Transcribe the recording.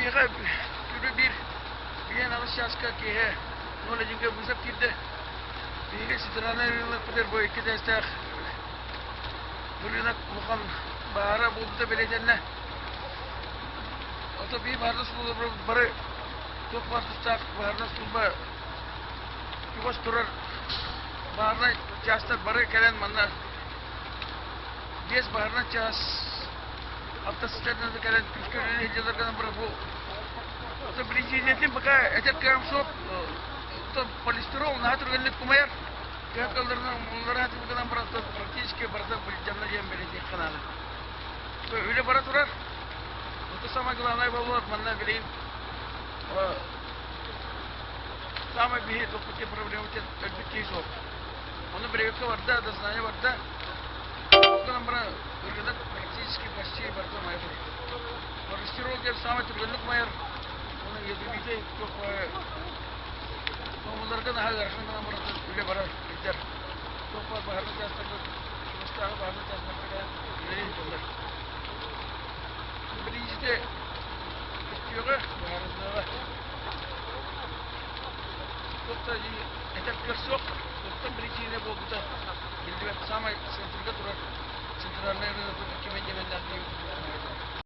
Биһиэхэ күнү биир биэн аҕыс чааска киэһэ 01-гэ вызов киирдэ. Биһиги центральнай рынокпытыгар бу икки этээстээх рынок улахан баара буолбута бэлиэтэннэ. Ото биир баһаарынай служба бары туох баар тустаах баһаарынай служба чугас турар баһаарынай чаастар бары кэлэн манна биэс баһаарынай чаас автоцистернаны кэлэн күүскэ үлэлии сылдьаллар гынан баран бу ото биричиинэтин пока этэр кыаҕым суох. Полистирол наһаа түргэнник умайар. Төһө кыалларынан умуллара сатыыбыт гынан баран практически барыта былдьанна диэн бэлиэтиэххэ наада. Үлэ бара турар. Это самое главное буолуо манна билигин самый биһи тохпут проблема өлбүт киһи суох. Ону прививка барда, дознание барда. Ол гынан баран ырыынак практически почти барыта умайа турар. Полистирол диэн саамай түргэнник умайар. Оны ядовитый туох Омуларга наһаа ыарахан гынан баран үлэ барар, илдьэр. Туох баар баһаарынай чаастарга, чугастааҕы баһаарынай чаастарга үлэлии сылдьаллар. Билиҥҥитэ көстүөҕэ, быһаарыллыаҕа. Туох да этэр кыах суох. Туохтан биричиинэ буолбута биллибэт. Саамай центрга турар центральнай рынок кимэн диэмэннээх диэбит.